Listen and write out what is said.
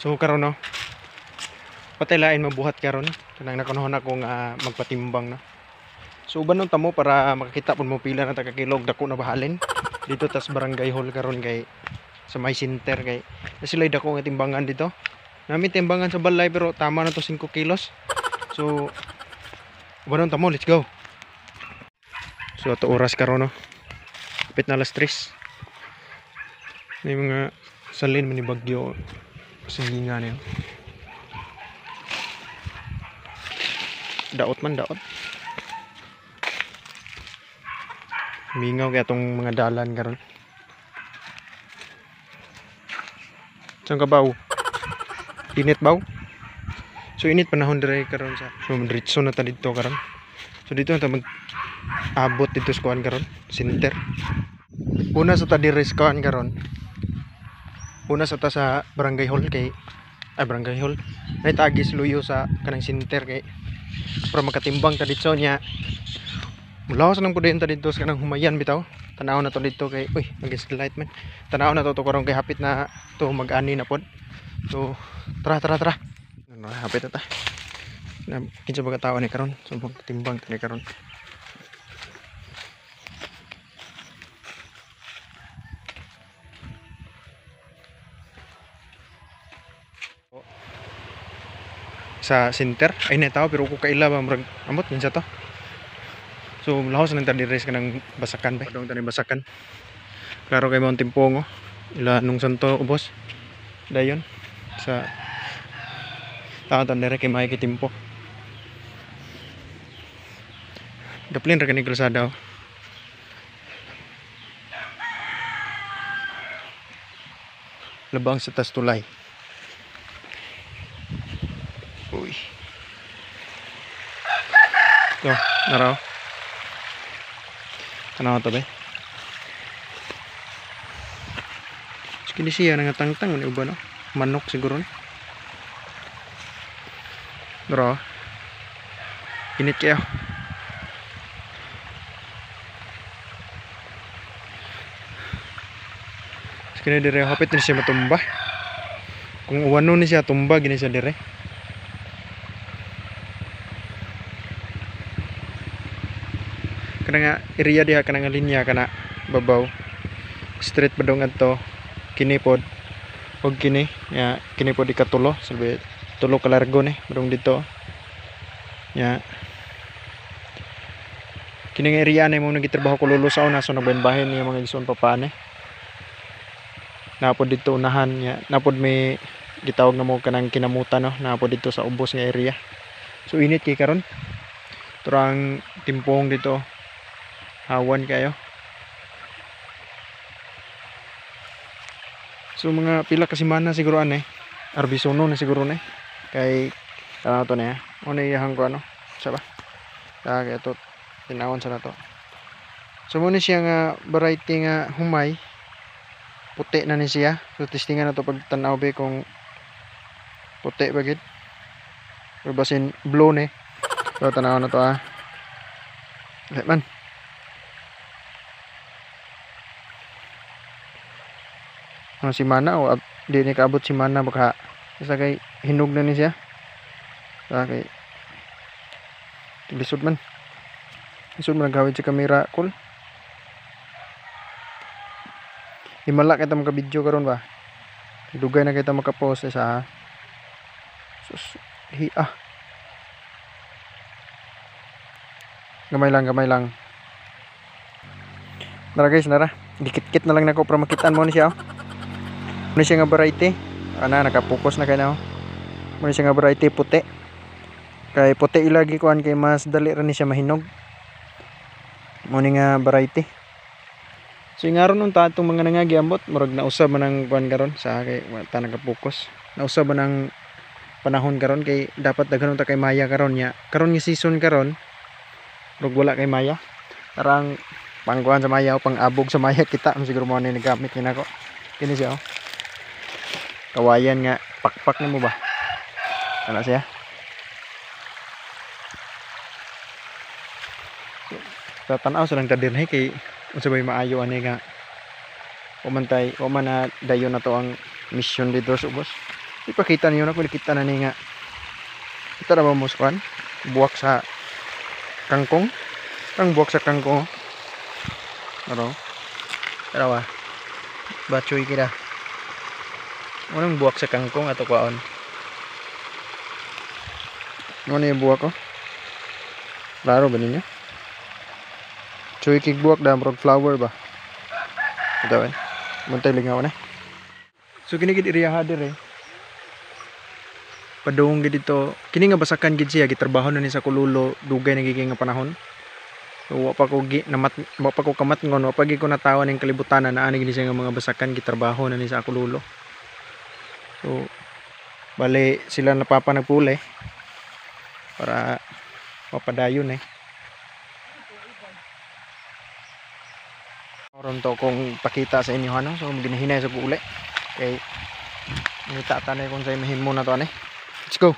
So karon no, patay lain mabuhat karon kanang nakunahon ako nga magpatimbang no. So uban nun tamo para makakita pud mo pila na ta ka kilo og dako na bahalin dito tas barangay hall karon kay sa may center kay na sila dako nga timbangan dito. Nami timbangan sa balay pero tama na to 5 kilos. So uban nun tamo, let's go. So ato oras karon no. Kapit na alas 3. May mga salin man ni bagyo singgingan niyo. Daot man daot. Mingaw kaya tong mga dalan karon. Saan ka baw? Init baw? So init panahon dire karon sa. So diretso na ta didto karon. So dito na ta mag abot dito sa kuan karon, center. Una sa ta dire sa kuan karon. Una sa ta sa barangay hall kay ay barangay hall. Nay tagis luyo sa kanang center kay para makatimbang ta didto niya. Mulawas nang pud ta didto sa kanang humayan bitaw. Tanaw na to didto kay uy, mag light man. Tanaw na to karon kay hapit na to mag-ani na pod. So tara tara tara. Ano hapit na ta. Na kinsa ba ka tawo ni karon? So magtimbang ta ni karon. Sa center ay na tao pero ko kaila ba murag amot kinsa to. So laos nang tadi race kanang basakan ba. Padong tani basakan. Klaro kay mao timpong oh. Ila nung santo ubos. Dayon sa tao tan dire kay may kitimpo. Daplin ra kani kalsada oh. Labang sa tas tulay. Uy. To, naraw. Tanaw to be. Kini siya nangatangtang ni uban no. Manok siguro ni. Naraw. Init kayo. Kini dire hapit ni siya matumba. Kung uwanon ni siya tumba gini siya dire. Kana nga area diha kana nga linya kana babaw. Straight padung adto kini pod og kini ya kini pod ikatulo sabi tulo ka largo ni padung dito. Ya. Kini nga area ni mo nagitrabaho ko lulo sa una so nagbahin niya mga igsoon pa paane. Napod dito unahan ya napod may gitawag na mo kanang kinamutan no napod dito sa ubos nga area. So init kay karon. Turang timpong dito. Hawan kayo. So mga pila ka semana siguro ane. Arbisono na siguro ne. Kay ano to niya. Ano iyahang ko ano. Sa ba? Kaya ito tinawon sa na to. So muna siya nga variety nga humay. Puti na ni siya. So testingan na to pag tan-aw be kung puti ba gid. Or basin blue ni. So tan-aw na to ah. Dali man. Ano si mana o di ni kaabot si mana baka basta kay hinog na ni siya. Baka kay lisod man. Lisod man gawid sa kamera cool. Himala kita maka video karon ba. Dugay na kita maka-post sa sus hi ah. Gamay lang, gamay lang. Nara guys, nara. Dikit-kit na lang nako para makitaan mo ni siya. Oh. Muna siya nga variety. Ana nakapokus na kay na. Muna siya nga variety puti. Kay puti ilagi kuan kay mas dali ra ni siya mahinog. Muna nga variety. So ingaron nun ta atong mga nangagi ambot murag nausab man ang kuan karon sa kay ta nakapokus. Nausab man ang panahon karon kay dapat daghan ta kay maya karon nya. Karon nga season karon murag wala kay maya. Tarang pangkuan sa maya o pang-abog sa maya kita siguro mo ni nagamit ni nako. Kini siya oh. Kawayan nga pakpak nimo ba? Ana siya. So, tanaw sa lang ta dinhi kay unsa bay maayo ani nga umantay o man na dayon na to ang mission dito sa ubos. Ipakita niyo na kung nakita na ni nga. Kita na ba mo sa kuan? Buwak sa kangkong. Ang buwak sa kangkong. Ano? Tarawa. Batchoy kira. Unang buwak sa kangkong ato kwaon. Ano yung buwak ko? Klaro ba ninyo? Chuy kig buwak da murag flower ba? Ito eh. Muntay lingaw na. So kini gid area ha dire. Padung gid dito. Kini nga basakan gid siya, gitrabaho na ni sa kululo dugay na gid nga panahon. So, wa pa ko gi, namat, wa pa ko kamatngon, wa pa gid ko natawa ning kalibutan na ani gid siya nga mga basakan, gitrabaho na ni sa ako lulo. So bale sila na papa nagpuli para mapadayon eh. Ron to kung pakita sa inyo ano, so ginahinay sa uli. Kay ngita tanay kung sa mahimo na to ani. Let's go.